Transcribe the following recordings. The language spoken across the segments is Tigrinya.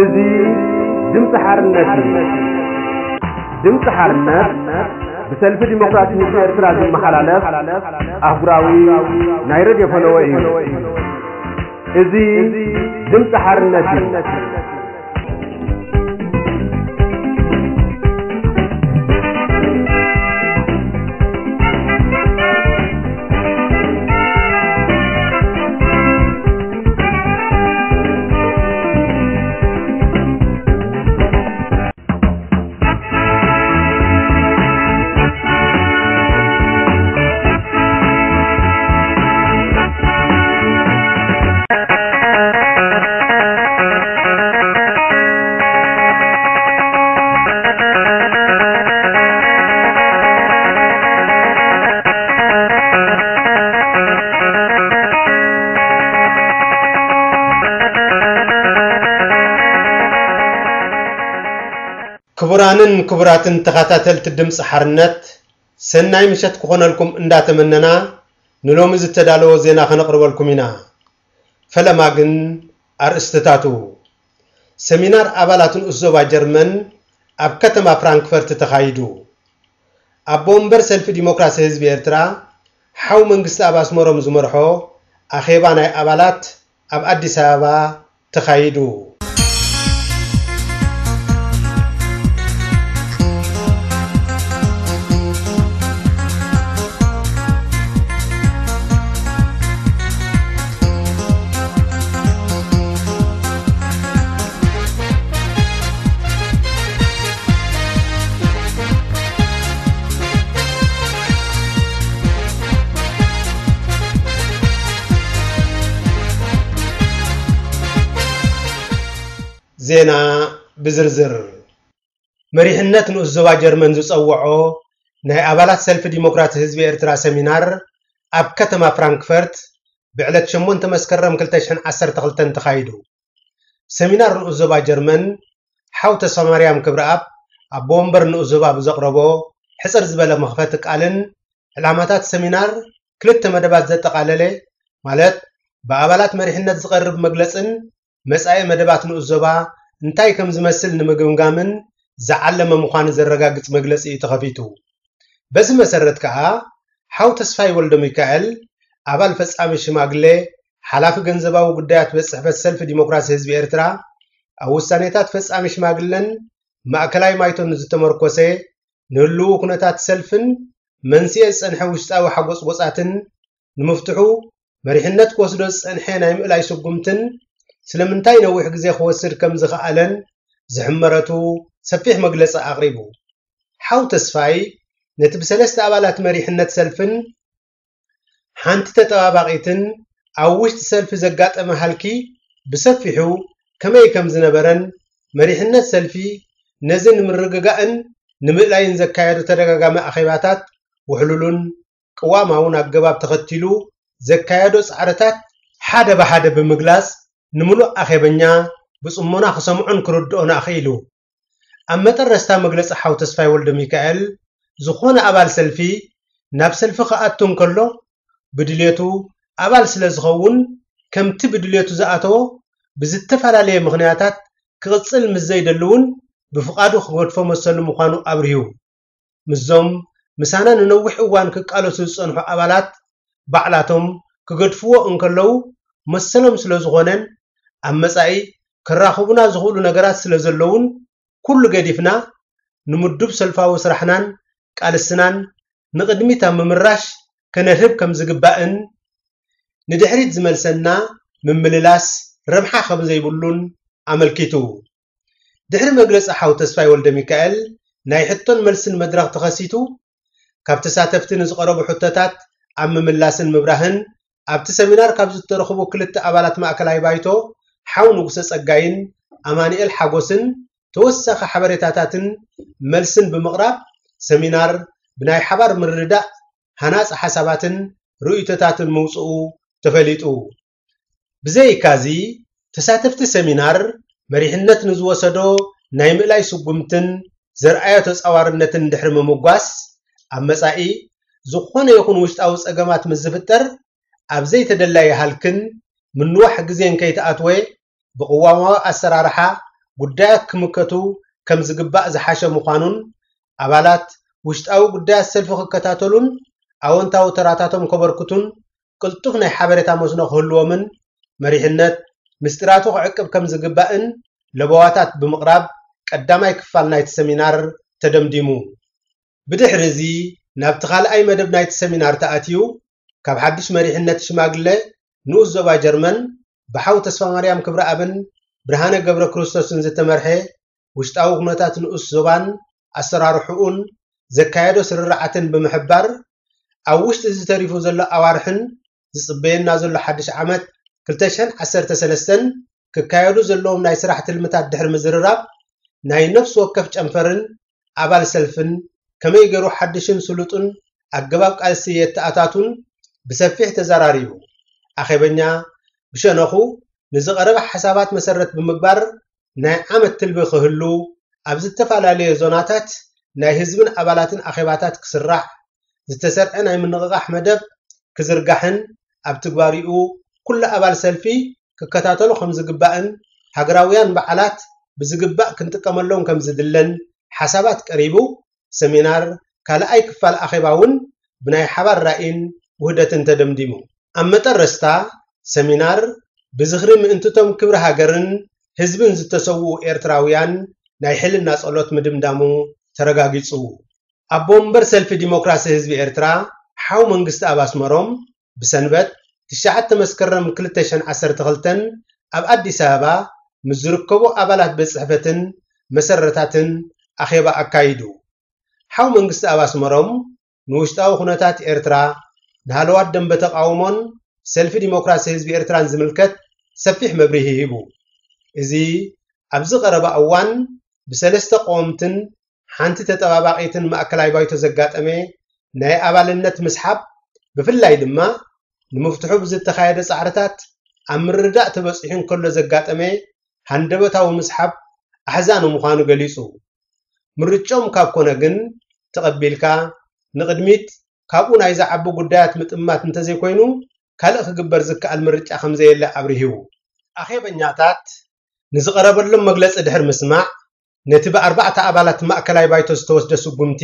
እዚ ድምፂ ሓርነት እዩ። ድምፂ ሓርነት ብሰልፊ ዲሞክራሲ ህዝቢ ኤርትራ ዝመሓላለፍ ኣህጉራዊ ናይ ሬድዮ ፈነወ እዩ። እዚ ድምፂ ሓርነት እዩ። ክቡራንን ክቡራትን ተኸታተልቲ ድምፂ ሓርነት፣ ሰናይ ምሸት ክኾነልኩም እንዳተመነና፣ ንሎሚ ዝተዳለወ ዜና ከነቕርበልኩም ኢና። ፈለማ ግን ኣርእስትታቱ። ሰሚናር ኣባላት ንኡስ ዞባ ጀርመን ኣብ ከተማ ፍራንክፈርት ተኻይዱ። ኣቦ ወንበር ሰልፊ ዲሞክራሲ ህዝቢ ኤርትራ፣ ሓው መንግስቲ ኣብ ኣስመሮም ዝመርሖ ኣኼባ ናይ ኣባላት ኣብ ኣዲስ ኣበባ ተኻይዱ። ዜና ብዝርዝር። መሪሕነት ንኡስ ዞባ ጀርመን ዝጸውዖ ናይ ኣባላት ሰልፊ ዲሞክራሲ ህዝቢ ኤርትራ ሰሚናር ኣብ ከተማ ፍራንክፈርት ብዕለት ሸሞንተ መስከረም ክልተ ሽሕን ዓሰርተ ክልተን ተኻይዱ። ሰሚናር ንኡስ ዞባ ጀርመን ሓው ተስፋማርያም ክብረኣብ ኣቦ ወንበር ንኡስ ዞባ ብዘቕረቦ ሕጽር ዝበለ መኽፈቲ ቃልን ዕላማታት ሰሚናር ክልተ መደባት ዘጠቓለለ፣ ማለት ብኣባላት መሪሕነት ዝቐርብ መግለጽን መጻኢ መደባት ንኡስ ዞባ እንታይ ከም ዝመስል ንምግምጋምን ዝዓለመ ምዃኑ ዘረጋግጽ መግለጺ እዩ ተኸፊቱ። በዚ መሰረት ከኣ ሓው ተስፋይ ወልደ ሚካኤል ኣባል ፈጻሚ ሽማግሌ ሓላፊ ገንዘባዊ ጉዳያት ቤት ጽሕፈት ሰልፊ ዲሞክራሲ ህዝቢ ኤርትራ ኣብ ውሳኔታት ፈጻሚ ሽማግለን ማእከላይ ማይቶን ዝተመርኮሰ ንህልዉ ኩነታት ሰልፍን መንስኤ ዝጸንሐ ውሽጣዊ ሓጎጽጎጻትን ንምፍትሑ መሪሕነት ክወስዶ ዝጸንሐ ናይ ምእላይ ስጉምትን ስለምንታይ ነዊሕ ግዜ ክወስድ ከም ዝኸኣለን ዝሕመረቱ ሰፊሕ መግለጺ ኣቕሪቡ። ሓው ተስፋይ ነቲ ብሰለስተ ኣባላት መሪሕነት ሰልፍን ሓንቲ ተጠባባቒትን ኣብ ውሽጢ ሰልፊ ዘጋጠመ ሃልኪ ብሰፊሑ ከመይ ከም ዝነበረን መሪሕነት ሰልፊ ነዚ ንምርግጋእን ንምእላይን ዘካየዶ ተደጋጋሚ ኣኼባታት ውሕሉሉን ቅዋማውን ኣገባብ ተኸቲሉ ዘካየዶ ጻዕርታት ሓደ ብሓደ ብምግላጽ ንምሉእ ኣኼበኛ ብጽሞና ክሰምዖን ክርድኦን ኣኽኢሉ። ኣብ መጠረስታ መግለጺ ሓው ተስፋይ ወልደ ሚካኤል ዝኾነ ኣባል ሰልፊ ናብ ሰልፊ ክኣቱ እንከሎ ብድልየቱ ኣባል ስለ ዝኸውን ከምቲ ብድልየቱ ዝኣተዎ ብዝተፈላለየ ምኽንያታት ክቕጽል ምስ ዘይደሊ እውን ብፍቓዱ ክገድፎ መሰሉ ምዃኑ ኣብርሁ። ምስዞም ምሳና ንነዊሕ እዋን ክቃለሱ ዝጸንሑ ኣባላት ባዕላቶም ክገድፍዎ እንከለዉ መሰሎም ስለ ዝኾነን ኣብ መጻኢ ክራኽቡና ዝኽእሉ ነገራት ስለ ዘለዉን ኩሉ ገዲፍና ንምዱብ ሰልፋዊ ስራሕናን ቃልስናን ንቕድሚት ኣብ ምምራሽ ከነድህብ ከም ዝግባእን ንድሕሪት ዝመልሰና ምምልላስ ረብሓ ከም ዘይብሉን ኣመልኪቱ። ድሕሪ መግለጺ ሓው ተስፋይ ወልደ ሚካኤል ናይ ሕቶን መልስን መድረኽ ተኸሲቱ ካብ ተሳተፍቲ ንዝቐረቡ ሕቶታት ኣብ ምምላስን ምብራህን ኣብቲ ሰሚናር ካብ ዝተረኽቡ ክልተ ኣባላት ማእከላይ ባይቶ ሓው ንጉሰ ጸጋይን ኣማኑኤል ሓጎስን ተወሳኺ ሓበሬታታትን መልስን ብምቕራብ ሰሚናር ብናይ ሓባር ምርድዳእ ሃናጺ ሓሳባትን ርእይቶታትን ምውጽኡ ተፈሊጡ። ብዘይካዚ ተሳተፍቲ ሰሚናር መሪሕነት ንዝወሰዶ ናይ ምእላይ ስጉምትን ዘርኣዮ ተጻዋርነትን ድሕሪ ምምጓስ ኣብ መጻኢ ዝኾነ ይኹን ውሽጣዊ ጸገማት ምስ ዝፍጠር ኣብ ዘይተደላየ ሃልክን ምንዋሕ ግዜን ከይተኣትወ ብቕዋማዊ ኣሰራርሓ ጉዳያት ክምከቱ ከም ዝግባእ ዝሓሸ ምዃኑን፣ ኣባላት ውሽጣዊ ጉዳያት ሰልፊ ክከታተሉን ኣወንታዊ ተራታቶም ከበርክቱን ቅልጡፍ ናይ ሓበሬታ መስኖ ክህልዎምን፣ መሪሕነት ምስጢራቱ ክዕቅብ ከም ዝግባእን ለበዋታት ብምቕራብ ቀዳማይ ክፋል ናይቲ ሰሚናር ተደምዲሙ። ብድሕሪ እዚ ናብቲ ካልኣይ መደብ ናይቲ ሰሚናር ተኣትዩ፣ ካብ ሓድሽ መሪሕነት ሽማግለ ንኡስ ዞባ ጀርመን ብሓው ተስፋማርያም ክብረኣብን ብርሃነ ገብረ ክርስቶስን ዝተመርሐ ውሽጣዊ ኩነታት ንኡስ ዞባን ኣሰራርሕኡን ዘካየዶ ስርርዓትን ብምሕባር፣ ኣብ ውሽጢ እዚ ተሪፉ ዘሎ ኣዋርሕን ዝጽበየና ዘሎ ሓድሽ ዓመት ክልተ ሽሕን ዓሰርተ ሰለስተን ክካየዱ ዘለዎም ናይ ስራሕ ትልምታት ድሕሪ ምዝርራብ፣ ናይ ነፍሲ ወከፍ ጨንፈርን ኣባል ሰልፍን ከመይ ገይሩ ሓድሽን ስሉጥን ኣገባብ ቃልሲ የተኣታቱን ብሰፊሕ ተዘራሪቡ። ኣኼበኛ ብሸነኹ ንዝቐረበ ሓሳባት መሰረት ብምግባር ናይ ዓመት ትልቢ ክህሉ፣ ኣብ ዝተፈላለየ ዞናታት ናይ ህዝብን ኣባላትን ኣኼባታት ክስራሕ፣ ዝተሰርዐ ናይ ምንቕቓሕ መደብ ክዝርጋሕን ኣብ ትግባሪኡ ኩሉ ኣባል ሰልፊ ክከታተሎ ከም ዝግባእን ሃገራውያን በዓላት ብዝግባእ ክንጥቀመሎም ከም ዝድለን ሓሳባት ቀሪቡ፣ ሰሚናር ካልኣይ ክፋል ኣኼባ እውን ብናይ ሓባር ራኢን ውህደትን ተደምዲሙ። ኣብ መጠረስታ ሰሚናር ብዝኽሪ ምእንትቶም ክብሪ ሃገርን ህዝብን ዝተሰውኡ ኤርትራውያን ናይ ሕልና ጸሎት ምድምዳሙ ተረጋጊጹ። ኣቦ ወንበር ሰልፊ ዲሞክራሲ ህዝቢ ኤርትራ ሓው መንግስቲ ኣብ ኣስመሮም ብሰንበት ትሽዓተ መስከረም ክልተ ሽሕን ዓሰርተ ክልተን ኣብ ኣዲስ ኣበባ ምስ ዝርከቡ ኣባላት ቤት ጽሕፈትን መሰረታትን ኣኼባ ኣካይዱ። ሓው መንግስቲ ኣብ ኣስመሮም ንውሽጣዊ ኩነታት ኤርትራ፣ ንሃለዋት ደንበ ተቃውሞን ሰልፊ ዲሞክራሲ ህዝቢ ኤርትራን ዝምልከት ሰፊሕ መብርሂ ሂቡ። እዚ ኣብዚ ቀረባ እዋን ብሰለስተ ቀወምትን ሓንቲ ተጠባባቒትን ማእከላይ ባይቶ ዘጋጠመ ናይ ኣባልነት ምስሓብ፣ ብፍላይ ድማ ንምፍትሑ ብዝተኻየደ ጻዕርታት ኣብ ምርድዳእ ተበጺሑ እንከሎ ዘጋጠመ ሃንደበታዊ ምስሓብ ኣሕዛኒ ምዃኑ ገሊጹ። ምርጭኦም ካብ ኮነ ግን ተቐቢልካ ንቕድሚት ካብኡ ናይ ዝዓቢ ጉዳያት ምጥማት እንተዘይኮይኑ ካልእ ክግበር ዝከኣል ምርጫ ከም ዘየለ ኣብሪሁ። ኣኼበኛታት ንዝቐረበሎም መግለጺ ድሕሪ ምስማዕ፣ ነቲ ብኣርባዕተ ኣባላት ማእከላይ ባይቶ ዝተወስደ ስጉምቲ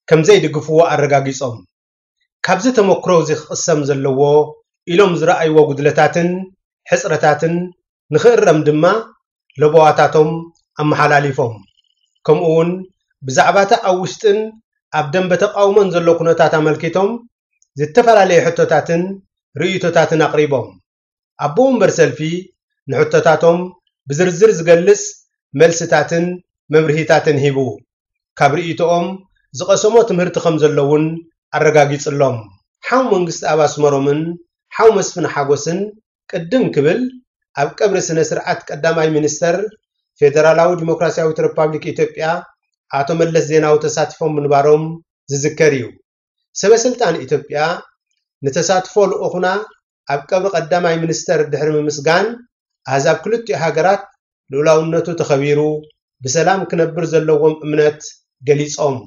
ከም ዘይድግፍዎ ኣረጋጊጾም። ካብዚ ተመክሮ እዚ ክቕሰም ዘለዎ ኢሎም ዝረኣይዎ ጉድለታትን ሕጽረታትን ንኽእረም ድማ ለበዋታቶም ኣመሓላሊፎም። ከምኡውን ብዛዕባታ ኣብ ውሽጥን ኣብ ደንበ ተቃውሞን ዘሎ ኩነታት ኣመልኪቶም ዝተፈላለየ ሕቶታትን ርእይቶታትን ኣቕሪቦም። ኣቦ ወንበር ሰልፊ ንሕቶታቶም ብዝርዝር ዝገልጽ መልስታትን መብርሂታትን ሂቡ። ካብ ርእይቶኦም ዝቐሰሞ ትምህርቲ ከም ዘሎ እውን ኣረጋጊጽሎም። ሓው መንግስቲ ኣብ ኣስመሮምን ሓው መስፍን ሓጎስን ቅድም ክብል ኣብ ቀብሪ ስነ ስርዓት ቀዳማይ ሚኒስተር ፌደራላዊ ዲሞክራሲያዊት ሪፓብሊክ ኢትዮጵያ ኣቶ መለስ ዜናዊ ተሳቲፎም ምንባሮም ዝዝከር እዩ። ሰበ ስልጣን ኢትዮጵያ ንተሳትፎ ልኡኽና ኣብ ቀብሪ ቀዳማይ ሚኒስተር ድሕሪ ምምስጋን፣ ኣህዛብ ክልቲኡ ሃገራት ልኡላውነቱ ተኸቢሩ ብሰላም ክነብር ዘለዎም እምነት ገሊጾም።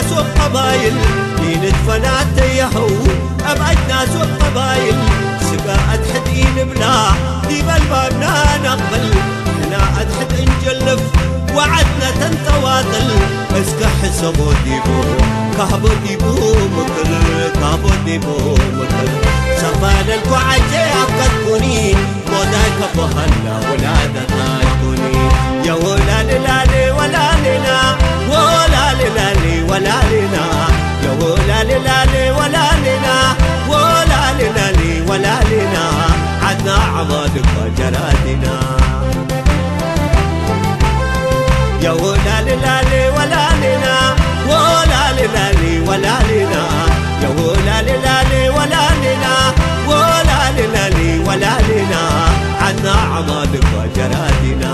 ሱቕ ቀባይል ይንድፈና ተየኸው ኣብ ኣጅና ሱቕ ቀባይል ስጋ ኣድሕድ ይንብላ ዲበልባብና ናቕበል ሕና ኣድሕድ እንጀልፍ ወዓድና ተንጠዋጠል እስከ ሕሰቦ ዲቡ ካህቦ ዲቡ ምክር ካህቦ ዲቡ ምክር ሰፋለልኩ ዓጀ ኣፍቀድኩኒ ሞዳይ ከቦሃላ ወላደታ ይኩኒ የወላልላሌ ወላሌና ወላልላሌ ወላሌና የወላልላሌ ወላሌና ወላልላሌ ወላሌና ዓድና ዓባድባ ጀራዲና የወላልላሌ ወላሌና ወላልላሌ ወላሌና የወላልላሌ ወላሌና ወላልላሌ ወላሌና ዓድና ዓባድባ ጀራዲና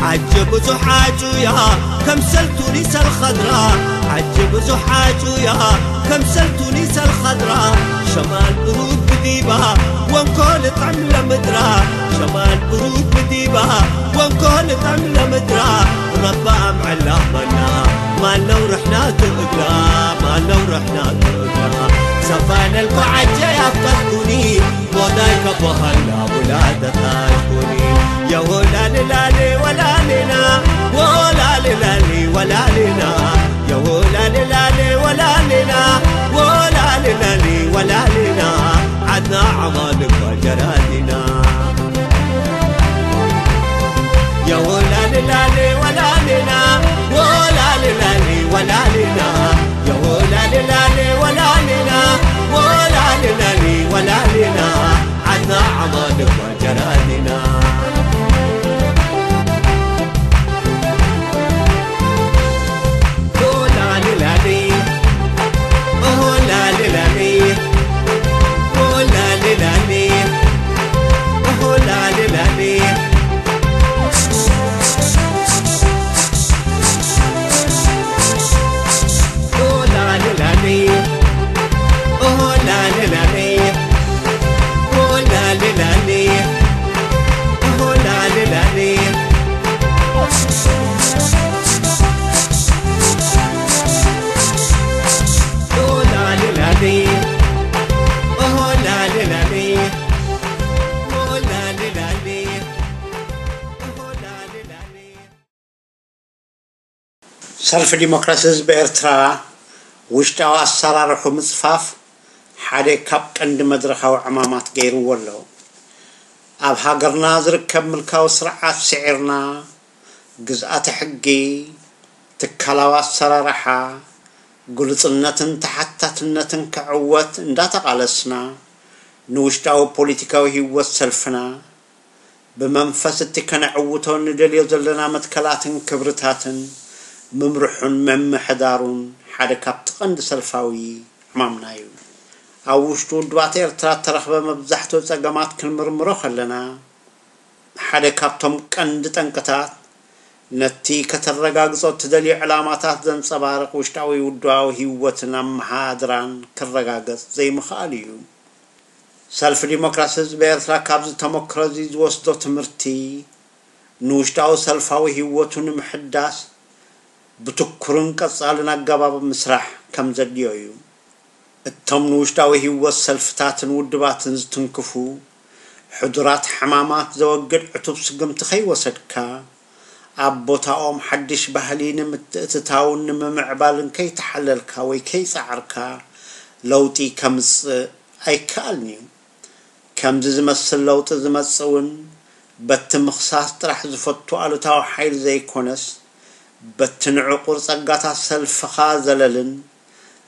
ዓጀ ብዙሕ ዓጁያ ከምሰል ቱኒስ ኣልኸድራ ዓጀ ብዙሕ ዓጁያ ከምሰል ቱኒስ ኣልኸድራ ሸማል ብሩድ ብዲባ ወንኮ ልጥዕም ለምድራ ሸማል ብሩድ ብዲባ ወንኮ ልጥዕም ለምድራ ረባ ኣምዐላ መና ማነው ርሕና ትእግራ ማነው ርሕና ትእግራ ሰፋነልኩ ዓጀ ያፍቀድኩኒ ሞዳይ ከቦሃላ ውላደታ ይኩኒ የወላልላሌ ወላሌና ወላልላሌ ወላሌና የወላልላሌ ወላሌና ወላልላሌ ወላሌና ዓድና ዓባድባ ጀራዲና የወላልላሌ ወላሌና ወላልላሌ ወላሌና የወላልላሌ ወላሌና ወላልላሌ ወላሌና ዓድና ዓባድባ ጀራዲና ሰልፊ ዲሞክራሲ ህዝቢ ኤርትራ ውሽጣዊ ኣሰራርሑ ምጽፋፍ ሓደ ካብ ቀንዲ መድረኻዊ ዕማማት ገይርዎ ኣሎ። ኣብ ሃገርና ዝርከብ ምልካዊ ስርዓት ስዒርና ግዝኣተ ሕጊ፣ ትካላዊ ኣሰራርሓ፣ ግሉጽነትን ተሓታትነትን ክዕወት እንዳተቓለስና ንውሽጣዊ ፖለቲካዊ ህይወት ሰልፍና ብመንፈስ እቲ ከነዕውቶ ንደልዮ ዘለና መትከላትን ክብርታትን ምምርሑን ምምሕዳሩን ሓደ ካብቲ ቀንዲ ሰልፋዊ ዕማምና እዩ። ኣብ ውሽጢ ውድባት ኤርትራ እተረኽበ መብዛሕትኡ ጸገማት ክንምርምሮ ከለና፣ ሓደ ካብቶም ቀንዲ ጠንቅታት ነቲ ከተረጋግጾ እትደልዮ ዕላማታት ዘንጸባርቕ ውሽጣዊ ውድባዊ ህይወትን ኣመሓድራን ክረጋገጽ ዘይምኽኣል እዩ። ሰልፊ ዲሞክራሲ ህዝቢ ኤርትራ ካብዚ ተመክሮ እዚ ዝወስዶ ትምህርቲ፣ ንውሽጣዊ ሰልፋዊ ህይወቱ ንምሕዳስ ብትኩርን ቀጻልን ኣገባብ ምስራሕ ከም ዘድልዮ እዩ። እቶም ንውሽጣዊ ህይወት ሰልፍታትን ውድባትን ዝትንክፉ ሕዱራት ሕማማት ዘወግድ ዕቱብ ስጉምቲ ከይወሰድካ፣ ኣብ ቦታኦም ሓድሽ ባህሊ ንምትእትታውን ንምምዕባልን ከይተሓለልካ ወይ ከይጸዓርካ ለውጢ ከምጽእ ኣይከኣልን እዩ። ከምዚ ዝመስል ለውጢ ዝመጽእ እውን በቲ ምኽሳስ ጥራሕ ዝፈቱ ኣሉታዊ ሓይሊ ዘይኮነስ፣ በቲ ንዕቑር ጸጋታት ሰልፍኻ ዘለልን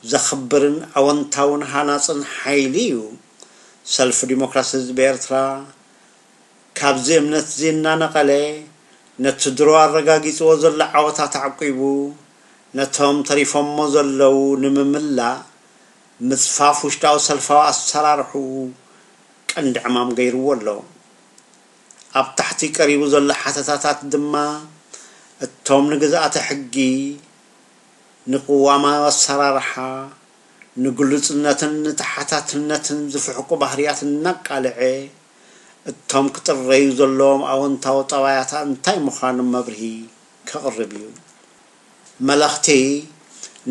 ዘኽብርን ኣወንታውን ሃናጽን ሓይሊ እዩ። ሰልፊ ዲሞክራሲ ህዝቢ ኤርትራ ካብዚ እምነት እዚ እናነቐለ፣ ነቲ ድሮ ኣረጋጊጽዎ ዘሎ ዓወታት ኣዕቂቡ፣ ነቶም ተሪፎሞ ዘለዉ ንምምላእ፣ ምጽፋፍ ውሽጣዊ ሰልፋዊ ኣሰራርሕኡ ቀንዲ ዕማም ገይርዎ ኣሎ። ኣብ ታሕቲ ቀሪቡ ዘሎ ሓተታታት ድማ፣ እቶም ንግዝኣተ ሕጊ፣ ንቅዋማዊ ኣሰራርሓ፣ ንግሉጽነትን ንተሓታትነትን ዝፍሕቁ ባህርያት እናቃልዐ፣ እቶም ክጥረዩ ዘለዎም ኣወንታዊ ጠባያታ እንታይ ምዃኖም መብርሂ ከቕርብ እዩ። መለኽቲ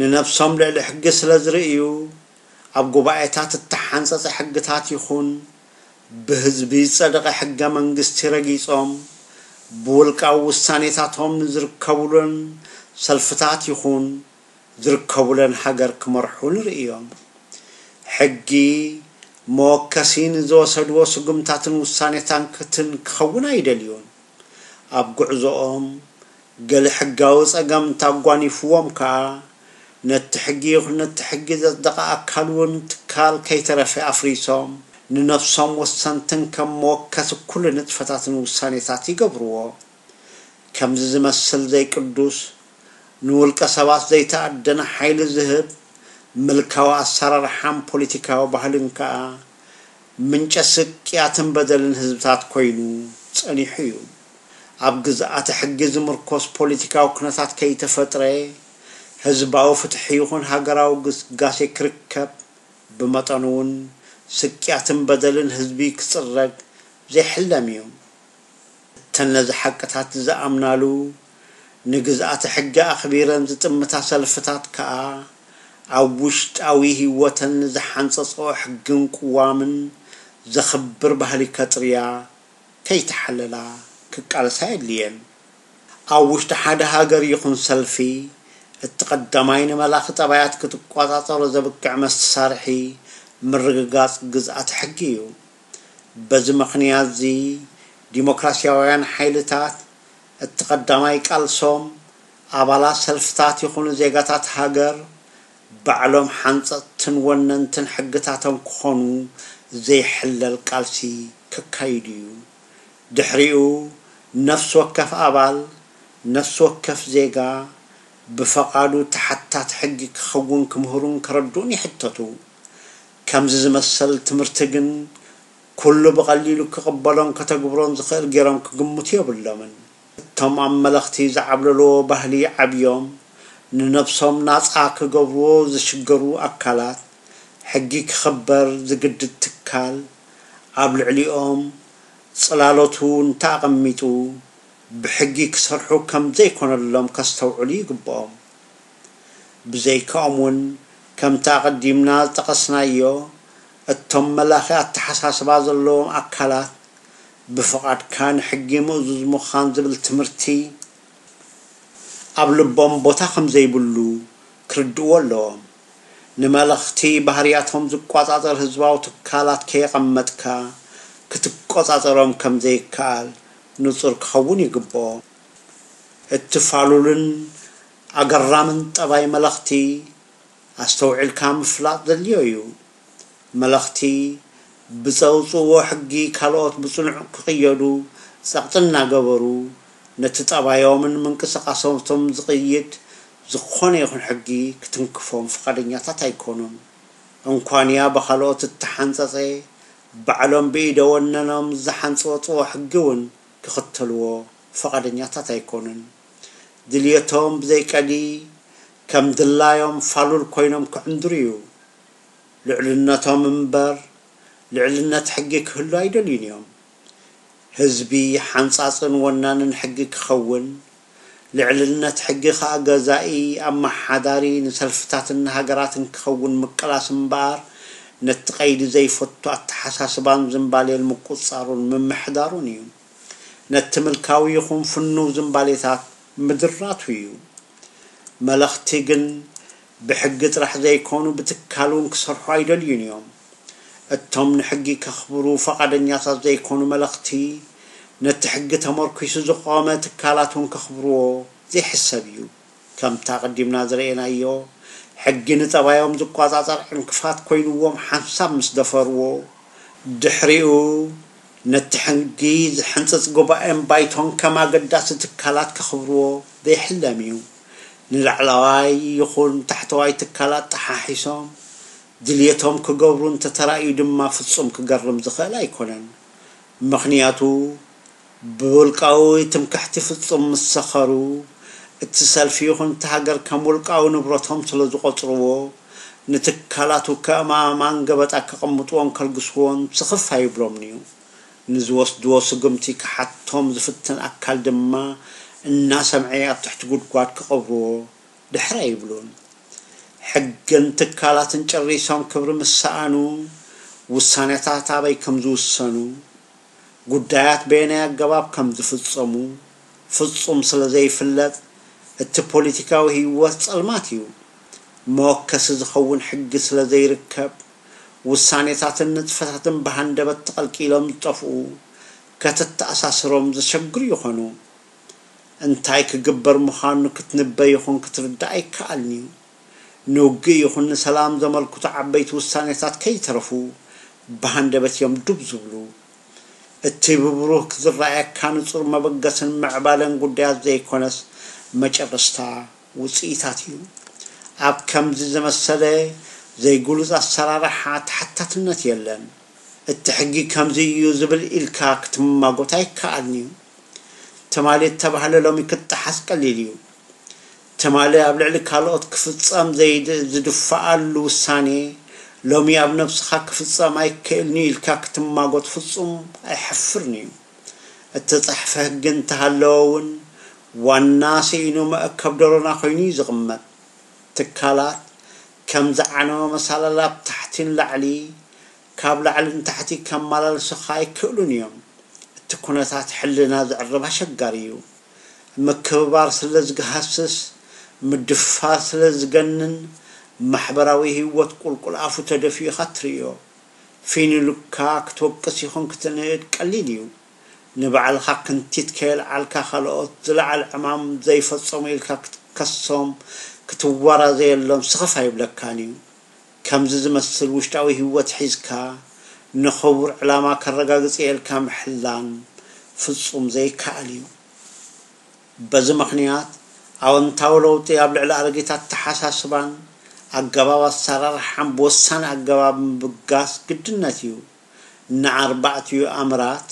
ንነብሶም ልዕሊ ሕጊ ስለ ዝርእዩ፣ ኣብ ጉባኤታት እተሓንጸጸ ሕግታት ይኹን ብህዝቢ ዝጸደቐ ሕገ መንግስቲ ረጊጾም፣ ብውልቃዊ ውሳኔታቶም ንዝርከቡለን ሰልፍታት ይኹን ዝርከቡለን ሃገር ክመርሑ ንርእዮም። ሕጊ መወከሲ ንዝወሰድዎ ስጉምታትን ውሳኔታትን ክኸውን ኣይደልዩን። ኣብ ጉዕዞኦም ገለ ሕጋዊ ጸገም እንተኣጓኒፍዎም ከኣ፣ ነቲ ሕጊ ይኹን ነቲ ሕጊ ዘጽደቐ ኣካል እውን ትካል ከይተረፈ ኣፍሪሶም፣ ንነፍሶም ወሰንትን ከም መወከሲ ኩሉ ንጥፈታትን ውሳኔታት ይገብርዎ። ከምዚ ዝመስል ዘይቅዱስ፣ ንውልቀ ሰባት ዘይተኣደነ ሓይሊ ዝህብ ምልካዊ ኣሰራርሓን ፖለቲካዊ ባህልን ከኣ፣ ምንጨ ስቅያትን በደልን ህዝብታት ኮይኑ ጸኒሑ እዩ። ኣብ ግዝኣተ ሕጊ ዝምርኮስ ፖለቲካዊ ኩነታት ከይተፈጥረ፣ ህዝባዊ ፍትሒ ይኹን ሃገራዊ ግስጋሴ ክርከብ፣ ብመጠኑ እውን ስቅያትን በደልን ህዝቢ ክጽረግ ዘይሕለም እዩ። እተን ነዚ ሓቅታት ዝኣምናሉ፣ ንግዝኣተ ሕጊ ኣኽቢረን ዝጥምታ ሰልፍታት ከኣ፣ ኣብ ውሽጣዊ ህይወተን ንዝሓንጸጽኦ ሕግን ቅዋምን ዘኽብር ባህሊ ከጥርያ፣ ከይተሓለላ ክቃለሳ የድልየን። ኣብ ውሽጢ ሓደ ሃገር ይኹን ሰልፊ፣ እቲ ቀዳማይ ንመላኺ ጠባያት ክትቆጻጸሮ ዘብቅዕ መሳርሒ ምርግጋጽ ግዝኣተ ሕጊ እዩ። በዚ ምኽንያት እዚ፣ ዲሞክራስያውያን ሓይልታት እቲ ቀዳማይ ቃልሶም፣ ኣባላት ሰልፍታት ይኹኑ ዜጋታት ሃገር፣ ባዕሎም ሓንጸጽትን ወነንትን ሕግታቶም ክኾኑ ዘይሕለል ቃልሲ ከካይዱ እዩ። ድሕሪኡ፣ ነፍሲ ወከፍ ኣባል፣ ነፍሲ ወከፍ ዜጋ፣ ብፈቓዱ ተሓታት ሕጊ ክኸውን ክምህሩን ከረድኡን ይሕተቱ። ከምዚ ዝመሰል ትምህርቲ ግን፣ ኩሉ ብቐሊሉ ክቕበሎን ከተግብሮን ዝኽእል ገይሮም ክግምቱ የብሎምን። እቶም ኣብ መለኽቲ ዝዓብለልዎ ባህሊ ዓብዮም፣ ንነብሶም ናጻ ክገብርዎ ዝሽገሩ ኣካላት፣ ሕጊ ክኽበር ዝግድድ ትካል፣ ኣብ ልዕሊኦም ጽላሎቱ እንተኣቐሚጡ፣ ብሕጊ ክሰርሑ ከም ዘይኮነሎም ከስተውዕሉ ይግብኦም። ብዘይካኦም እውን፣ ከምቲ ኣቐዲምና ዝጠቐስናዮ፣ እቶም መላኺ ኣተሓሳስባ ዘለዎም ኣካላት፣ ብፍቓድካ ንሕጊ ምእዙዝ ምዃን ዝብል ትምህርቲ ኣብ ልቦም ቦታ ከም ዘይብሉ ክርድእዎ ኣለዎም። ንመለኽቲ ባህርያቶም ዝቆጻጸር ህዝባዊ ትካላት ከየቐመጥካ፣ ክትቆጻጸሮም ከም ዘይከኣል ንጹር ክኸውን ይግብኦ። እቲ ፋሉልን ኣገራምን ጠባይ መለኽቲ ኣስተውዒልካ ምፍላጥ ዘድልዮ እዩ። መለኽቲ ብዘውጽእዎ ሕጊ ካልኦት ብጽኑዕ ክቕየዱ ጸቕጢ እናገበሩ፣ ነቲ ጠባዮምን ምንቅስቓሳቶምን ዝቕይድ ዝኾነ ይኹን ሕጊ ክትንክፎም ፍቓደኛታት ኣይኮኑን። እንኳንያ ብኻልኦት እተሓንጸጸ፣ ባዕሎም ብኢደ ወነኖም ዝሓንጸጽዎ ሕጊ እውን ክኽተልዎ ፍቓደኛታት ኣይኮኑን። ድልየቶም ብዘይቀዲ ከም ድላዮም ፋሉል ኮይኖም ክዕንድሩ እዩ። ልዕልነቶም እምበር ልዕልነት ሕጊ ክህሉ ኣይደልዩን እዮም። ህዝቢ ሓንጻጽን ወናንን ሕጊ ክኸውን፣ ልዕልነት ሕጊ ከኣ ገዛኢ፣ ኣመሓዳሪ፣ ንሰልፍታትን ንሃገራትን ክኸውን ምቅላስ እምበኣር፣ ነቲ ቀይዲ ዘይፈቱ ኣተሓሳስባን ዝንባሌን ምቁጽጻሩን ምምሕዳሩን እዩ። ነቲ ምልካዊ ይኹን ፍኑው ዝንባሌታት ምድራቱ እዩ። መለኽቲ ግን ብሕጊ ጥራሕ ዘይኮኑ ብትካል እውን ክሰርሑ ኣይደልዩን እዮም። እቶም ንሕጊ ከኽብሩ ፈቓደኛታት ዘይኮኑ መለኽቲ ነቲ ሕጊ ተመርኲሱ ዝቖመ ትካላት እውን ከኽብርዎ ዘይሕሰብ እዩ። ከምቲ ኣቐዲምና ዝረኣናዮ፣ ሕጊ ንጠባዮም ዝቆጻጸር ዕንቅፋት ኮይንዎም ሓንሳብ ምስ ደፈርዎ፣ ድሕሪኡ ነቲ ሕጊ ዝሕንጽጽ ጉባኤን ባይቶን ከም ኣገዳሲ ትካላት ከኽብርዎ ዘይሕለም እዩ። ንላዕለዋይ ይኹን ታሕተዋይ ትካላት ጠሓሒሶም ድልየቶም ክገብሩ እንተተራእዩ ድማ ፍጹም ክገርም ዝኽእል ኣይኮነን። ምኽንያቱ ብውልቃዊ ትምክሕቲ ፍጹም ምስ ሰኸሩ፣ እቲ ሰልፊ ይኹን እታ ሃገር ከም ውልቃዊ ንብረቶም ስለ ዝቖጽርዎ፣ ንትካላቱ ከም ኣእማን ገበጣ ከቐምጥዎን ከልግስዎን ስኽፍ ኣይብሎምን እዩ። ንዝወስድዎ ስጉምቲ ክሓቶም ዝፍትን ኣካል ድማ እናሰምዐ ኣብ ትሕቲ ጉድጓድ ክቐብርዎ ድሕር ኣይብሉን። ሕግን ትካላትን ጨሪሶም ክብሪ ምስ ሰኣኑ፣ ውሳኔታት ኣበይ ከም ዝውሰኑ፣ ጉዳያት በየናይ ኣገባብ ከም ዝፍጸሙ ፍጹም ስለ ዘይፍለጥ፣ እቲ ፖለቲካዊ ህይወት ጸልማት እዩ። መወከሲ ዝኸውን ሕጊ ስለ ዘይርከብ፣ ውሳኔታትን ንጥፈታትን ብሃንደበት ተቐልቂሎም ዝጠፍኡ፣ ከተተኣሳስሮም ዘሸግሩ ይኾኑ። እንታይ ክግበር ምዃኑ ክትንበ ይኹን ክትርዳእ ኣይከኣልን እዩ። ንውግእ ይኹን ንሰላም ዘመልክቱ ዓበይቲ ውሳኔታት ከይተረፉ ብሃንደበት እዮም ዱብ ዝብሉ። እቲ ብብሩህ ዝረኣየካ ንጹር መበገስን ምዕባለን ጉዳያት ዘይኮነስ፣ መጨረስታ ውጽኢታት እዩ። ኣብ ከምዚ ዝመሰለ ዘይግሉጽ ኣሰራርሓ ተሓታትነት የለን። እቲ ሕጊ ከምዚ እዩ ዝብል ኢልካ ክትማጎት ኣይከኣልን እዩ። ትማሊ እተባህለ ሎሚ ክጠሓስ ቀሊል እዩ። ትማሊ ኣብ ልዕሊ ካልኦት ክፍጸም ዘይድ-፣ ዝድፈኣሉ ውሳኔ ሎሚ ኣብ ነብስኻ ክፍጸም ኣይክእልን እዩ ኢልካ ክትማጎት ፍጹም ኣይሐፍርን እዩ። እተጻሕፈ ሕጊ እንተሃለወ እውን ዋና ስኢኑ መእከብ ደሮና ኮይኑ እዩ ዝቕመጥ። ትካላት ከም ዝዓነወ መሳለል ኣብ ታሕቲ ንላዕሊ፣ ካብ ላዕሊ ንታሕቲ ከመላልሱኻ ኣይክእሉን እዮም። እቲ ኩነታት ሕልና ዘዕርብ ኣሸጋሪ እዩ። ምክብባር ስለ ዝገሃስስ፣ ምድፋር ስለ ዝገንን፣ ማሕበራዊ ህይወት ቁልቁል ኣፉ ተደፊኡ ኢኻ ትርእዮ። ፊን ኢሉካ ክትወቅስ ይኹን ክትንእድ ቀሊል እዩ። ንባዕልኻ ክንቲት ከየልዓልካ ካልኦት ዝለዓለ ዕማም ዘይፈጸሙ ኢልካ ክትከሶም ክትዋራዘየሎም ስኽፍ ኣይብለካን እዩ። ከምዚ ዝመስል ውሽጣዊ ህይወት ሒዝካ ንኽቡር ዕላማ ከረጋግጽ እየ ኢልካ ምሕላን ፍጹም ዘይከኣል እዩ። በዚ ምኽንያት ኣወንታዊ ለውጢ ኣብ ልዕሊ ኣረጊት ኣተሓሳስባን ኣገባብ ኣሰራርሓን ብወሳኒ ኣገባብ ምብጋስ ግድነት እዩ። ንኣርባዕቲኡ ኣምራት፣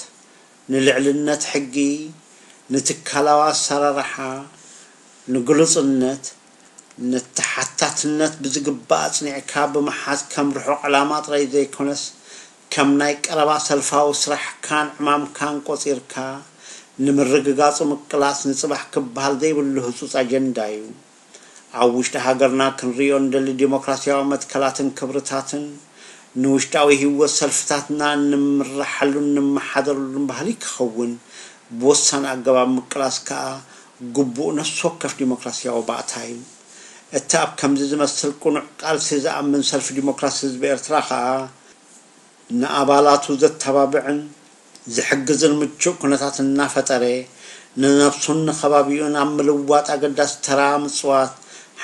ንልዕልነት ሕጊ፣ ንትካላዊ ኣሰራርሓ፣ ንግሉጽነት፣ ንተሓታትነት ብዝግባእ ኣጽኒዕካ ብምሓዝ ከም ርሑቕ ዕላማ ጥራይ ዘይኮነስ ከም ናይ ቀረባ ሰልፋዊ ስራሕካን ዕማምካን ቆጺርካ ንምርግጋጹ ምቅላስ ንጽባሕ ክበሃል ዘይብሉ ህጹጽ ኣጀንዳ እዩ። ኣብ ውሽጢ ሃገርና ክንርእዮ እንደሊ ዲሞክራሲያዊ መትከላትን ክብርታትን ንውሽጣዊ ህይወት ሰልፍታትና እንምርሓሉን እንመሓደረሉን ባህሊ ክኸውን ብወሳኒ ኣገባብ ምቅላስ ከኣ ግቡእ ነፍሲ ወከፍ ዲሞክራሲያዊ ባእታ እዩ። እቲ ኣብ ከምዚ ዝመስል ቅኑዕ ቃልሲ ዝኣምን ሰልፊ ዲሞክራሲ ህዝቢ ኤርትራ ከኣ ንኣባላቱ ዘተባብዕን ዝሕግዝን ምቹእ ኩነታት እናፈጠረ፣ ንነብሱን ንከባቢኡን ኣብ ምልዋጥ ኣገዳሲ ተራ ምጽዋት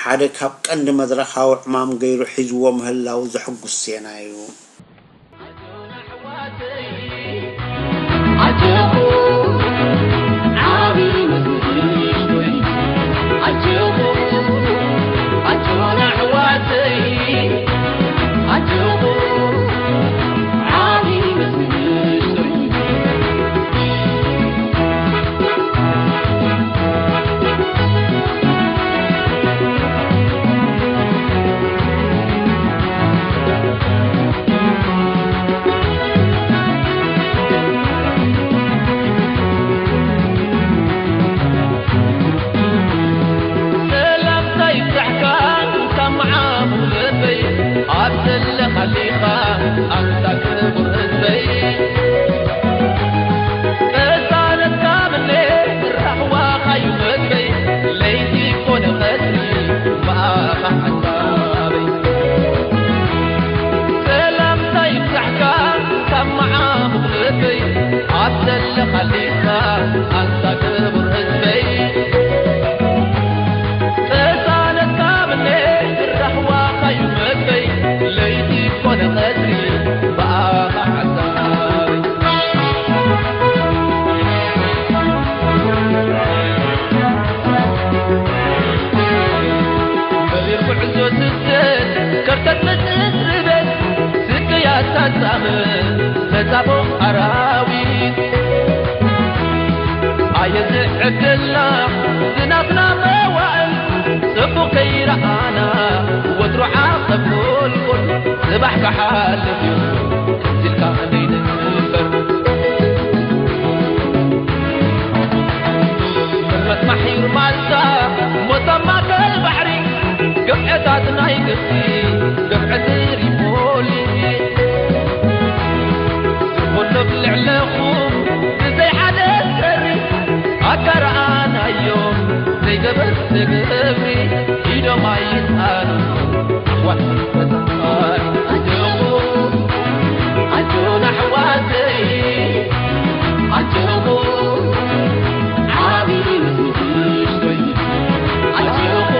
ሓደ ካብ ቀንዲ መድረኻዊ ዕማም ገይሩ ሒዝዎ ምህላዉ ዘሕጉስ ዜና እዩ። ሰላምታ ይብዛሕካ ካብ መዓሙቕ ልበይ፣ ኣብ ዘለኻሊኻ ኣንታ ክቡር ህዝበይ። ቅሳነትካ ምነ ራህዋኻ እዩ መግበይ፣ ለይቲ ኮነ ቀትሪ ብኣኻ ሓሳበይ። ሰላምታ ይብዛሕካ ካብ መዓሙቕ ልበይ፣ ኣብ ዘለኻሊኻ ኣንታ ክቡር ህዝበይ። ቅሳነትካ ምነ ራህዋኻ እዩ መግበይ፣ ለይቲ ኮነ ቀትሪ ብኣኻ ሓሳበይ። በሪር ጉዕዞ ስደት ከርተት ምጥርበት፣ ስቅያት ኣጻምእ ተጻቦ ኣራዊት። ኣየ ዝዕድልና ዝናትና መዋእል፣ ጽቡቕ ከይረኣና ወትሩ ዓቐብ ቁልቁል፣ ጽባሕ ክሓልፍ እዩ ከምዚ ኢልካ ዘይንንበር። ምረት ማሕዩር ማልታ ሞት ኣብ ማእከል ባሕሪ፣ ግብሪ ገብዐ ትሪፖሊ ዝኹሎም ልዕለኹም ብዘይ ሓደ ሰሪ ኣጋርኣናዮም ዘይገበር ዘገብሪ ኢዶም ኣይስኣኑ ኣሕዋት ፈጣሪ ኣጆኹም ኣጆና ኣሕዋተይ ኣጆኹም ዓቢ ንእሽቶይ ኣጆኹም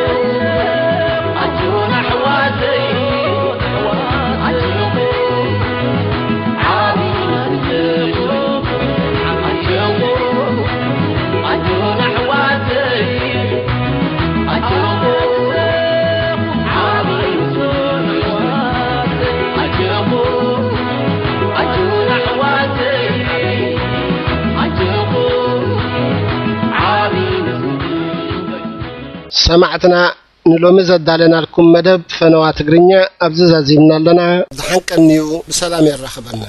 ኣጆና ኣሕዋተይ ኣጆኹም ዓቢ ንእሽቶይ ኣጆኹም ኣጆና ኣሕዋተይ ኣጆኹም ዓቢ ንእሽቶይ ኣጆኹም ኣጆና ኣሕዋተይ ኣጆኹም ዓቢ ንእሽቶይ ሰማዕትና ንሎሚ ዘዳለናልኩም መደብ ፈነዋ ትግርኛ ኣብዚ ዛዚምና ኣለና። ዝሓንቀንዩ ብሰላም የራኽበና።